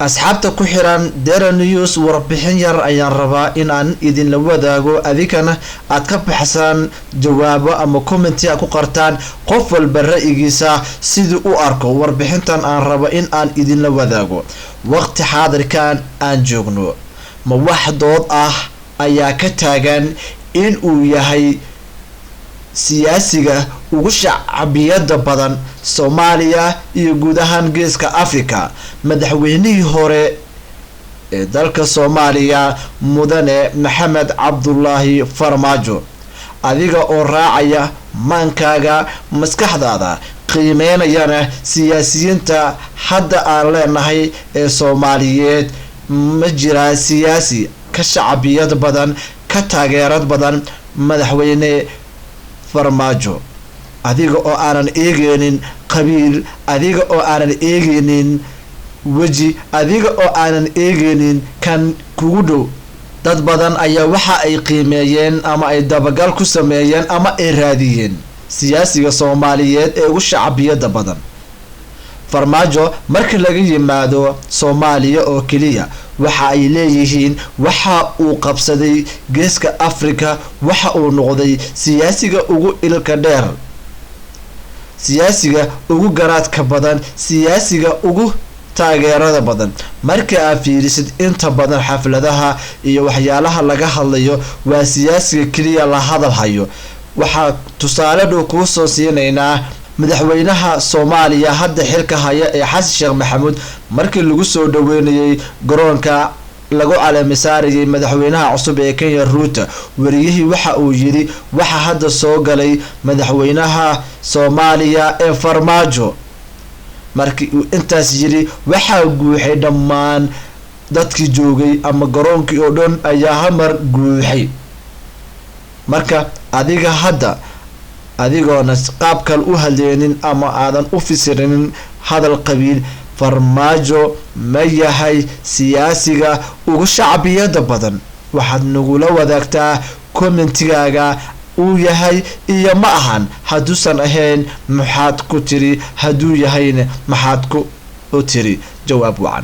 Asxaabta ku xiran Dera News, warbixin yar ayaan rabaa in aan idinla wadaago, adigana aad ka baxsaan jawaabo ama commenti aad ku qartaan, qof walba ra'yigiisa sidii u arko warbixintan aan rabo in aan idinla wadaago. Waqti xaadirkan aan joogno, ma wax dood ah ayaa ka taagan in uu yahay siyaasiga ugu shacbiyada badan Soomaaliya iyo guud ahaan Geeska Africa, madaxweynihii hore ee dalka Soomaaliya, Mudane Maxamed Cabdulaahi Farmaajo? Adiga oo raacaya maankaaga, maskaxdaada, qiimeynayana siyaasiyiinta hadda aan leenahay ee Soomaaliyeed, ma jiraa siyaasi ka shacbiyad badan, ka taageerad badan madaxweyne Farmaajo? Adiga oo aanan eegeynin qabiil, adiga oo aanan eegeynin weji, adiga oo aanan eegeynin kan kugu dhow. Dad badan ayaa waxa ay qiimeeyeen ama ay dabagal ku sameeyeen ama ay raadiyeen siyaasiga Soomaaliyeed ee ugu shacbiyada badan Farmaajo. Marka laga yimaado Soomaaliya oo keliya, waxa ay leeyihiin waxa uu qabsaday Geeska Africa, waxa uu noqday siyaasiga ugu ilka dheer, siyaasiga ugu garaadka badan, siyaasiga ugu taageerada badan. Marka aad fiirisid inta badan xafladaha iyo waxyaalaha laga hadlayo, waa siyaasiga keliya la hadal hayo. Waxaa tusaale dhow kuu soo siinaynaa madaxweynaha Soomaaliya hadda xilka haya ee Xasan Sheekh Maxamuud. Markii lagu soo dhaweynayay garoonka lagu caleemisaarayay madaxweynaha cusub ee Kenya, Ruuta, wariyihii waxa uu yidhi: "Waxa hadda soo galay madaxweynaha Soomaaliya ee Farmaajo." Markii uu intaas yidhi, waxaa guuxay dhammaan dadkii joogay ama garoonkii oo dhan ayaa hamar guuxay. Marka adiga hadda, adigoona qaab kale u hadleynin ama aadan u fasirinin hadal qabiil, Farmaajo ma yahay siyaasiga ugu shacbiyada badan? Waxaad nagula wadaagtaa commentigaaga, uu yahay iyo ma ahan. Hadduusan ahayn, maxaad ku tiri? Hadduu yahayna, maxaad ku tiri? Jawaab wacan.